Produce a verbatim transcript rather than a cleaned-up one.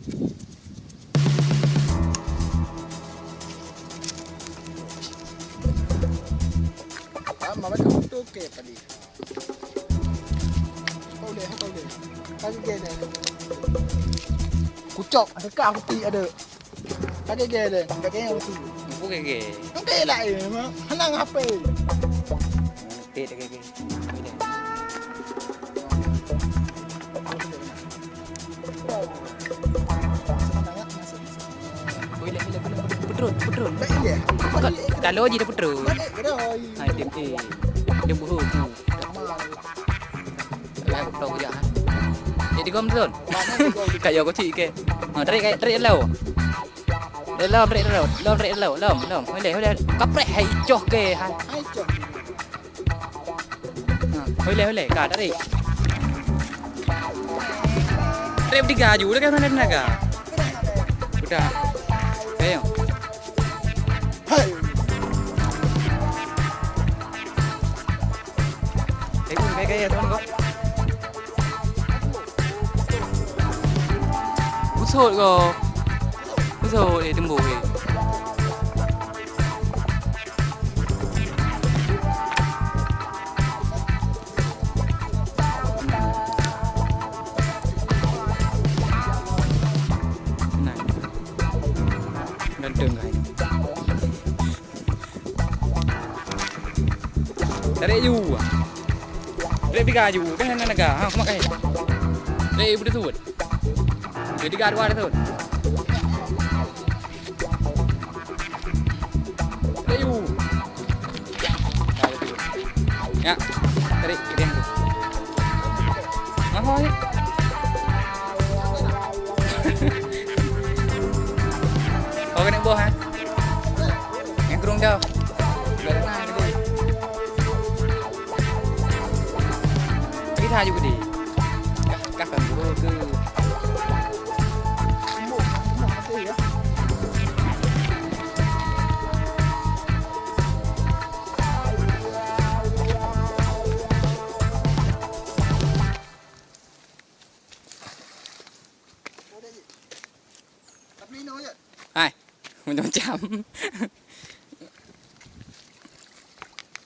Ah, mama tu tu ke tadi. Kau boleh, kau boleh. Kau boleh. Kucok, dekat aku ti ada. Kagek-gek deh, kagek yang tu. Apa kagek? Kagek lah, eh, ma-, hanang apa, eh? Tek kagek. Oi, leh, leh, leh, leh, petrol, petrol. Balik, eh. Kalau je dah petrol. Balik, kedai. Hai, dia, eh. Dia bohong tu. Lai beutôi kujak, ha. Jadi gom tu. Kayo kecil ke. Ha, tarik, tarik, tarik lawa. Lom, tarik lawa. Lom, tarik lawa. Lom, lom. Boleh, boleh. Kapreh, hai, icoh ke, ha. Hai, icoh. Ha, boleh, boleh. Ka, tarik. Tarik bertiga aju, dah kan ada tenaga. Udah. Ayo. Hai. Eh, gaya-gaya teman kau. Busut kau. Busut, eh, tembus, eh. Nah. Ganteng, guys. Tarik ju. Tarik tiga ju. Kan nak naga. Ha, kumat kai. Tarik ju beutôi. Tarik tiga dua beutôi. Tarik ju. Ya. Tarik ke dia tu. Mahal ni. Kau kena boh, ha? Nyang kurung dah. Dah tenang tadi. Kita juga di. Kah, kah kan guru ke? Hai, macam-macam.